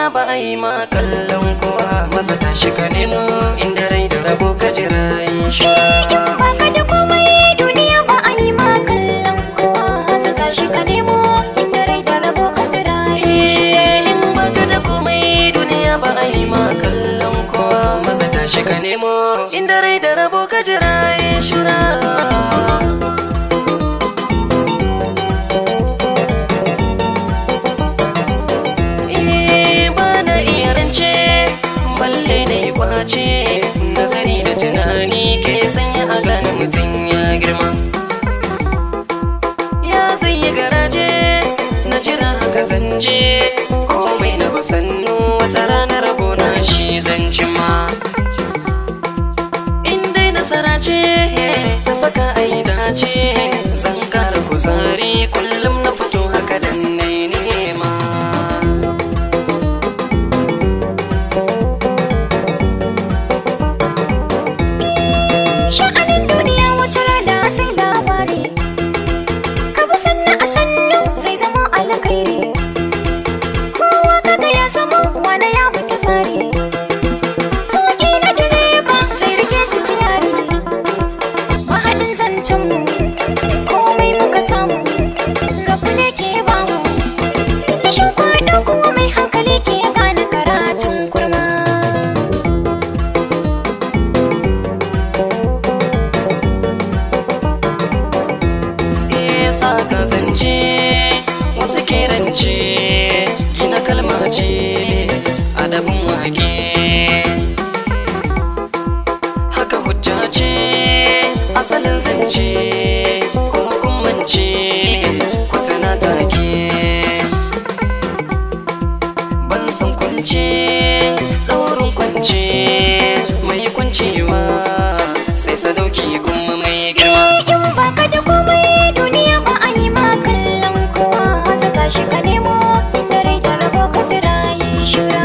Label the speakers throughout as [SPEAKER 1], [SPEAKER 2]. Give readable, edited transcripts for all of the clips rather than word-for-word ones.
[SPEAKER 1] Duniya ba a yi ma kallon kowa. Maza tashi ka nemo, inda rai da rabo ka jira yin shura.
[SPEAKER 2] In baka da komai, duniya ba a yi ma kallon kowa. Maza tashi ka nemo, inda rai da rabo ka jira.
[SPEAKER 1] In baka da komai, duniya ba a yi ma kallon kowa. Maza tashi ka nemo, inda rai da rabo ka jira yin shura. Eh, ba na iya rance, balle na yi kwace. Nazari da tunani ke sanya a gane mutum ya girma. Ya zai yi garaje na jira, haka zanje komai na basannu. Wata rana rabo na shi zan cimma. In dai nasara ce ta saka a yi dace, zan kara kuzari kullum na fito haka dan na yi nema.
[SPEAKER 2] Sha'anin duniya wata rana sai labari. Ka bi sannu a sannu, zai zama alkhairi. Kowa kaga ya zama wane, ya bi tsari. Tuƙi na direba zai rike su tiyari. Mahaɗin zancen mu, komai muka samu, rabu ne ke bamu. Kishin kwaɗo kuma mai hankali ke gane karatun kurma.
[SPEAKER 1] Saka zance wasu kerance, gina kalma ce, adabin wake haka hujja ce, asalin zance kuma kummance kwatana take. Ban san kunce ɗaurin kwance mai kuncewa, sai sadauki kuma mai girma.
[SPEAKER 2] In baka da komai, duniya ba a yi ma kallon kowa. Maza tashi ka nemo, inda rai da rabo ka jira yin shura.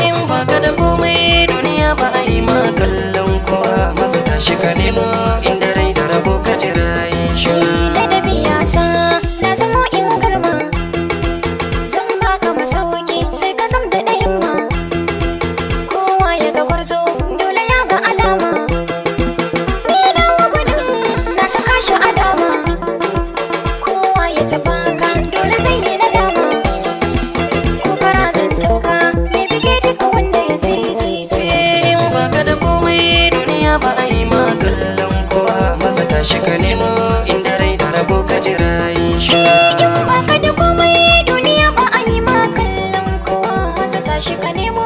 [SPEAKER 1] In baka da komai, duniya ba a yi ma kallon kowa. Maza tashi ka nemo, inda rai da rabo ka jira yin shura.
[SPEAKER 2] Ladabi ya sa na zamo in garma. Zan baka masauki, sai ka zam da himma. Kowa ya ga gwarzo, dole ya ga alama. Ni nawa gwanin na saka shi a dama. Kowa ya taɓa ka, dole zai yi nadama. Kokara zan ɗauka, mai bige duka wanda ya ce zai ce.
[SPEAKER 1] In baka da komai, duniya ba a yi ma kallon kowa. Maza tashi ka nemo, inda rai da rabo ka jira yin shura.
[SPEAKER 2] In baka da komai, duniya ba a yi ma kallon kowa. Maza tashi ka nemo.